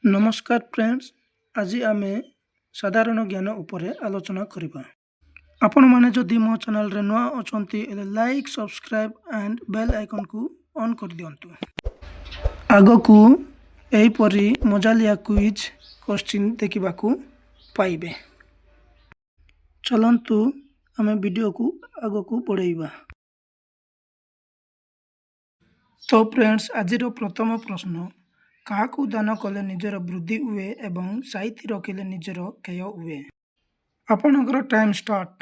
ନମସ୍କାର ଫ୍ରେଣ୍ଡସ୍, ଆଜି ଆମେ ସାଧାରଣ ଜ୍ଞାନ ଉପରେ ଆଲୋଚନା କରିବା। ଆପଣମାନେ ଯଦି ମୋ ଚ୍ୟାନେଲରେ ନୂଆ ଅଛନ୍ତି ହେଲେ ଲାଇକ୍, ସବସ୍କ୍ରାଇବ୍ ଆଣ୍ଡ ବେଲ୍ ଆଇକନ୍କୁ ଅନ୍ କରିଦିଅନ୍ତୁ। ଆଗକୁ ଏହିପରି ମଜାଲିଆ କୁଇଜ୍ କୋଶ୍ଚିନ୍ ଦେଖିବାକୁ ପାଇବେ। ଚାଲନ୍ତୁ, ଆମେ ଭିଡ଼ିଓକୁ ଆଗକୁ ବଢ଼େଇବା। ତ ଫ୍ରେଣ୍ଡସ୍, ଆଜିର ପ୍ରଥମ ପ୍ରଶ୍ନ: କାହାକୁ ଦାନ କଲେ ନିଜର ବୃଦ୍ଧି ହୁଏ ଏବଂ ସାଇତି ରଖିଲେ ନିଜର କ୍ଷୟ ହୁଏ? ଆପଣଙ୍କର ଟାଇମ୍ ଷ୍ଟାର୍ଟ।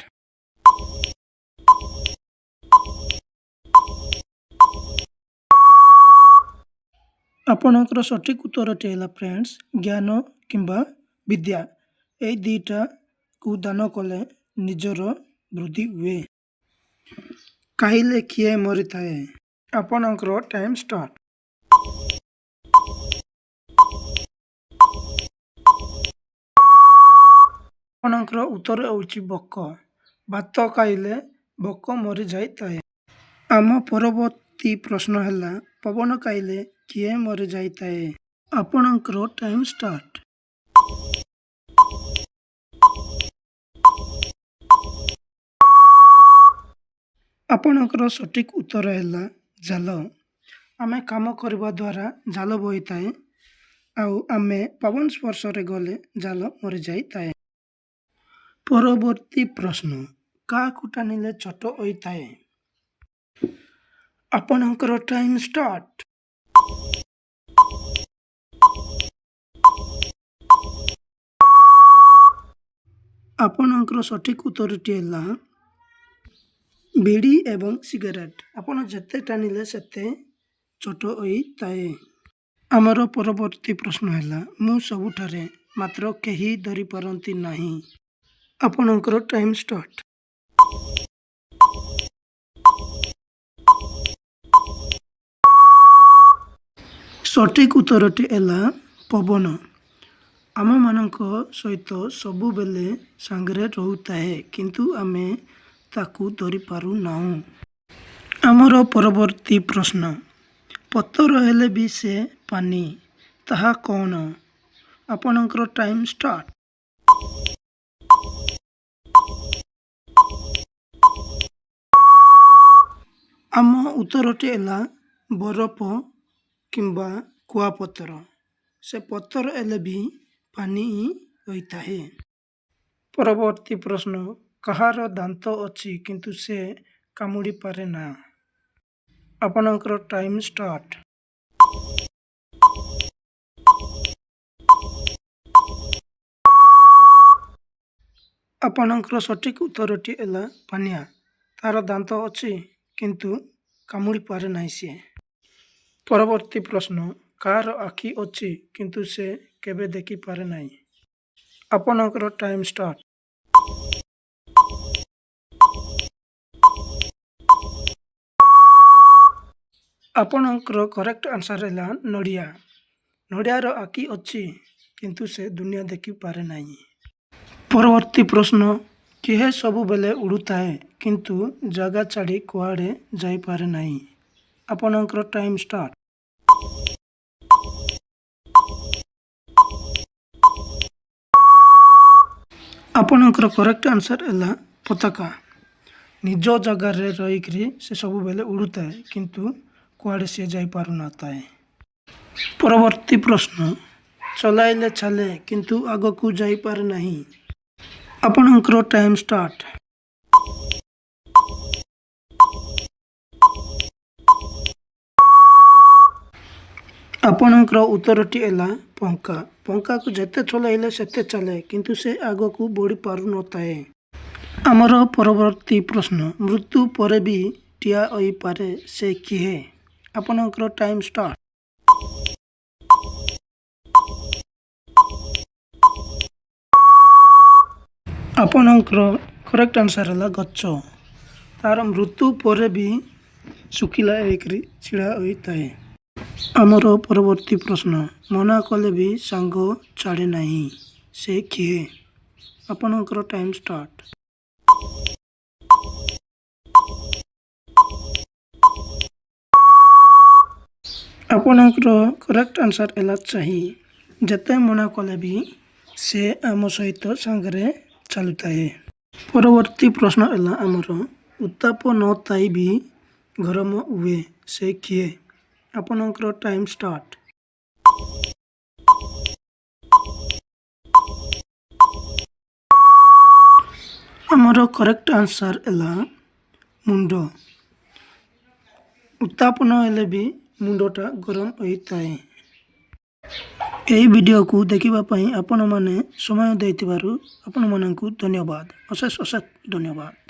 ଆପଣଙ୍କର ସଠିକ୍ ଉତ୍ତରଟି ହେଲା ଫ୍ରେଣ୍ଡସ୍, ଜ୍ଞାନ କିମ୍ବା ବିଦ୍ୟା। ଏଇ ଦୁଇଟାକୁ ଦାନ କଲେ ନିଜର ବୃଦ୍ଧି ହୁଏ। ଖାଇଲେ କିଏ ମରିଥାଏ? ଆପଣଙ୍କର ଟାଇମ୍ ଷ୍ଟାର୍ଟ। ଆପଣଙ୍କର ଉତ୍ତର ହେଉଛି ଭୋକ। ଭାତ ଖାଇଲେ ଭୋକ ମରିଯାଇଥାଏ। ଆମ ପରବର୍ତ୍ତୀ ପ୍ରଶ୍ନ ହେଲା, ପବନ ଖାଇଲେ କିଏ ମରିଯାଇଥାଏ? ଆପଣଙ୍କର ଟାଇମ୍ ଷ୍ଟାର୍ଟ। ଆପଣଙ୍କର ସଠିକ୍ ଉତ୍ତର ହେଲା ଝାଳ। ଆମେ କାମ କରିବା ଦ୍ୱାରା ଝାଳ ବୋହିଥାଏ ଆଉ ଆମେ ପବନ ସ୍ପର୍ଶରେ ଗଲେ ଝାଳ ମରିଯାଇଥାଏ। ପରବର୍ତ୍ତୀ ପ୍ରଶ୍ନ: କାହାକୁ ଟାଣିଲେ ଛୋଟ ହୋଇଥାଏ? ଆପଣଙ୍କର ଟାଇମ୍ ଷ୍ଟାର୍ଟ। ଆପଣଙ୍କର ସଠିକ୍ ଉତ୍ତରଟି ହେଲା ବିଡ଼ି ଏବଂ ସିଗାରେଟ୍। ଆପଣ ଯେତେ ଟାଣିଲେ ସେତେ ଛୋଟ ହୋଇଥାଏ। ଆମର ପରବର୍ତ୍ତୀ ପ୍ରଶ୍ନ ହେଲା, ମୁଁ ସବୁଠାରେ, ମାତ୍ର କେହି ଧରିପାରନ୍ତି ନାହିଁ। ଆପଣଙ୍କର ଟାଇମ୍ ଷ୍ଟାର୍ଟ। ସଠିକ୍ ଉତ୍ତରଟି ହେଲା ପବନ। ଆମମାନଙ୍କ ସହିତ ସବୁବେଳେ ସାଙ୍ଗରେ ରହୁଥାଏ, କିନ୍ତୁ ଆମେ ତାକୁ ଧରିପାରୁନାହୁଁ। ଆମର ପରବର୍ତ୍ତୀ ପ୍ରଶ୍ନ: ପଥର ହେଲେ ବି ସେ ପାଣି, ତାହା କ'ଣ? ଆପଣଙ୍କର ଟାଇମ୍ ଷ୍ଟାର୍ଟ। ଆମ ଉତ୍ତରଟି ହେଲା ବରଫ କିମ୍ବା କୁଆପଥର। ସେ ପଥର ହେଲେ ବି ପାଣି ହିଁ ହୋଇଥାଏ। ପରବର୍ତ୍ତୀ ପ୍ରଶ୍ନ: କାହାର ଦାନ୍ତ ଅଛି କିନ୍ତୁ ସେ କାମୁଡ଼ି ପାରେ ନା? ଆପଣଙ୍କର ଟାଇମ୍ ଷ୍ଟାର୍ଟ। ଆପଣଙ୍କର ସଠିକ୍ ଉତ୍ତରଟି ହେଲା ପାନିଆ। ତାର ଦାନ୍ତ ଅଛି, କିନ୍ତୁ କାମୁଡ଼ି ପାରେ ନାହିଁ ସିଏ। ପରବର୍ତ୍ତୀ ପ୍ରଶ୍ନ: କାହାର ଆଖି ଅଛି କିନ୍ତୁ ସେ କେବେ ଦେଖିପାରେ ନାହିଁ? ଆପଣଙ୍କର ଟାଇମ୍ ଷ୍ଟାର୍ଟ। ଆପଣଙ୍କର କରେକ୍ଟ ଆନ୍ସର୍ ହେଲା ନଡ଼ିଆ। ନଡ଼ିଆର ଆଖି ଅଛି, କିନ୍ତୁ ସେ ଦୁନିଆ ଦେଖିପାରେ ନାହିଁ। ପରବର୍ତ୍ତୀ ପ୍ରଶ୍ନ: କିଏ ସବୁବେଳେ ଉଡ଼ୁଥାଏ କିନ୍ତୁ ଜାଗା ଛାଡ଼ି କୁଆଡ଼େ ଯାଇପାରେ ନାହିଁ? ଆପଣଙ୍କର ଟାଇମ୍ ଷ୍ଟାର୍ଟ। ଆପଣଙ୍କର କରେକ୍ଟ ଆନ୍ସର୍ ହେଲା ପତାକା। ନିଜ ଜାଗାରେ ରହିକରି ସେ ସବୁବେଳେ ଉଡ଼ୁଥାଏ, କିନ୍ତୁ କୁଆଡ଼େ ସିଏ ଯାଇପାରୁନଥାଏ। ପରବର୍ତ୍ତୀ ପ୍ରଶ୍ନ: ଚଲାଇଲେ ଚାଲେ, କିନ୍ତୁ ଆଗକୁ ଯାଇପାରେ ନାହିଁ। ଆପଣଙ୍କର ଟାଇମ୍ ଷ୍ଟାର୍ଟ। ଆପଣଙ୍କର ଉତ୍ତରଟି ହେଲା ପଙ୍ଖା। ପଙ୍ଖାକୁ ଯେତେ ଚଲାଇଲେ ସେତେ ଚାଲେ, କିନ୍ତୁ ସେ ଆଗକୁ ବଢ଼ି ପାରୁନଥାଏ। ଆମର ପରବର୍ତ୍ତୀ ପ୍ରଶ୍ନ: ମୃତ୍ୟୁ ପରେ ବି ଠିଆ ହୋଇପାରେ, ସେ କିଏ? ଆପଣଙ୍କର ଟାଇମ୍ ଷ୍ଟାର୍ଟ। ଆପଣଙ୍କର କରେକ୍ଟ ଆନ୍ସର୍ ହେଲା ଗଛ। ତାର ମୃତ୍ୟୁ ପରେ ବି ଶୁଖିଲା ହେଇକରି ଛିଡ଼ା ହୋଇଥାଏ। ଆମର ପରବର୍ତ୍ତୀ ପ୍ରଶ୍ନ: ମନା କଲେ ବି ସାଙ୍ଗ ଛାଡ଼େ ନାହିଁ, ସେ କିଏ? ଆପଣଙ୍କର ଟାଇମ୍ ଷ୍ଟାର୍ଟ। ଆପଣଙ୍କର କରେକ୍ଟ ଆନ୍ସର୍ ହେଲା ଚାହି। ଯେତେ ମନା କଲେ ବି ସେ ଆମ ସହିତ ସାଙ୍ଗରେ ଚାଲୁଥାଏ। ପରବର୍ତ୍ତୀ ପ୍ରଶ୍ନ ହେଲା ଆମର, ଉତ୍ତାପ ନଥାଇ ବି ଗରମ ହୁଏ, ସେ କିଏ? ଆପଣଙ୍କର ଟାଇମ୍ ଷ୍ଟାର୍ଟ। ଆମର କରେକ୍ଟ ଆନ୍ସର୍ ହେଲା ମୁଣ୍ଡ। ଉତ୍ତାପ ନହେଲେ ବି ମୁଣ୍ଡଟା ଗରମ ହୋଇଥାଏ। ଏହି ଭିଡ଼ିଓକୁ ଦେଖିବା ପାଇଁ ଆପଣମାନେ ସମୟ ଦେଇଥିବାରୁ ଆପଣମାନଙ୍କୁ ଧନ୍ୟବାଦ, ଅଶେଷ ଅଶେଷ ଧନ୍ୟବାଦ।